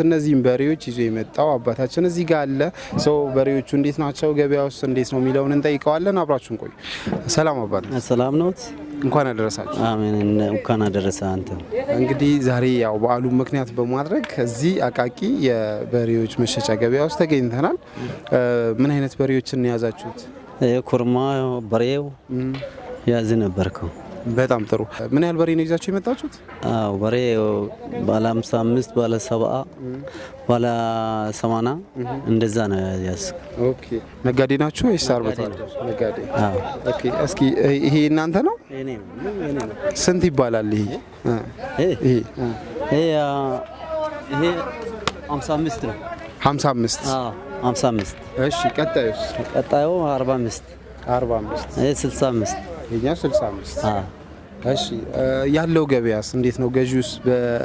እነዚህም በሬዎች ይዞ የመጣው አባታችን እዚህ ጋር አለ። ሰው በሬዎቹ እንዴት ናቸው፣ ገበያ ውስጥ እንዴት ነው የሚለውን እንጠይቀዋለን። አብራችሁን ቆዩ። ሰላም አባት። ሰላም ነዎት? እንኳን አደረሳችሁ። አሜን። እንኳን አደረሰ አንተ። እንግዲህ ዛሬ ያው በዓሉን ምክንያት በማድረግ እዚህ አቃቂ የበሬዎች መሸጫ ገበያ ውስጥ ተገኝተናል። ምን አይነት በሬዎችን የያዛችሁት? ኮርማ በሬው ያዝ ነበርከው። በጣም ጥሩ። ምን ያህል በሬ ነው ይዛችሁ የመጣችሁት? አዎ፣ በሬ ባለ 55፣ ባለ 70፣ ባለ 80 እንደዛ ነው ያዝ። Okay። ነጋዴ ናችሁ ወይስ አርብቶ አደር? ነጋዴ። አዎ። Okay። እስኪ ይሄ እናንተ ነው? ስንት ይባላል ይሄ? ይሄ ይሄ 55 ነው። 55። አዎ፣ 55። እሺ፣ ቀጣዩስ? ቀጣዩ 45። 45። ይሄ 65። ይሄኛው 65። አዎ። እሺ፣ ያለው ገበያስ እንዴት ነው? ገዢውስ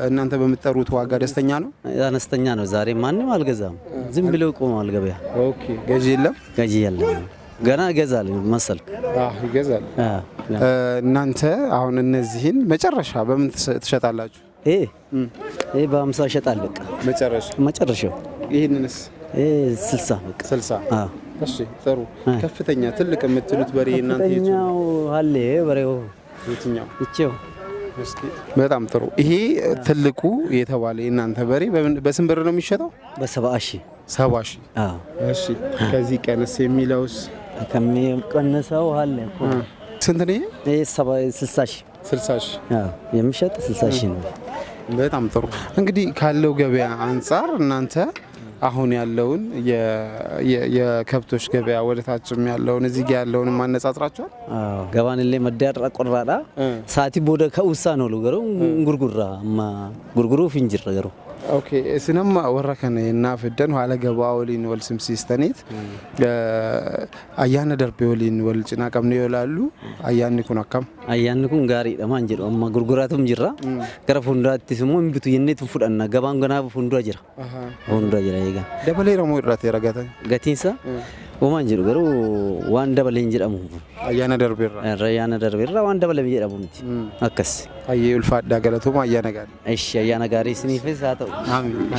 እናንተ በምትጠሩት ዋጋ ደስተኛ ነው? አነስተኛ ነው። ዛሬ ማንም አልገዛም። ዝም ብለው ቆመዋል ገበያ። Okay። ገዢ የለም? ገዢ የለም። ገና እገዛለሁ መሰልክ። አዎ፣ ይገዛል። እናንተ አሁን እነዚህን መጨረሻ በምን ትሸጣላችሁ? ይሄ ይሄ በ50 ይሸጣል። በቃ መጨረሻ። መጨረሻው። ይህንንስ? ይሄ 60 በቃ። 60። አዎ። እሺ፣ ጥሩ። ከፍተኛ ትልቅ የምትሉት በሬ እናንተ የቱ ነው? ከፍተኛው አለ በሬው። የትኛው? ይቼው። እስኪ፣ በጣም ጥሩ። ይሄ ትልቁ የተባለ የእናንተ በሬ በስንት ብር ነው የሚሸጠው? በ70 ሺህ። 70 ሺህ። አዎ። እሺ፣ ከዚህ ቀነስ የሚለውስ? ከሚቀንሰው አለ እኮ። ስንት ነው ይሄ? ይሄ 60 ሺህ። 60 ሺህ። አዎ፣ የሚሸጥ 60 ሺህ ነው። በጣም ጥሩ። እንግዲህ ካለው ገበያ አንጻር እናንተ አሁን ያለውን የከብቶች ገበያ ወደ ታችም ያለውን እዚህ ጋ ያለውን ማነጻጽራቸዋል? አዎ፣ gabaan illee madda irra qorraadha. Saatii booda ka'uusaa oolu garuu gurgurra amma gurguruuf hin jirra garuu. Okay, isinamma warra kana yennaa fiddan haala gabaa waliin wal simsiistaniit ayyaana darbe waliin wal cinaa qabne yoo ilaallu ayyaanni kun akkam? Ayyaanni kun gaariidha maan jedhu, amma gurguraatum jirra. Gara fuulduraattis immoo hin bitu jenneetu fudhanna. Gabaan ganaa fuuldura jira. Fuuldura jira eegaa. Dabaleera moo irrateera gatiin? Gatiinsa homaan jedhu garuu waan dabalee hin jedhamu. Ayyaana darbeerra. Ayyaana darbeerra waan dabalee jedhamu miti. Akkas. Ayyee, ulfaadhaa, galatooma, ayyaana gaarii. Ishi, ayyaana gaarii isiniifis haa ta'u. Amiin.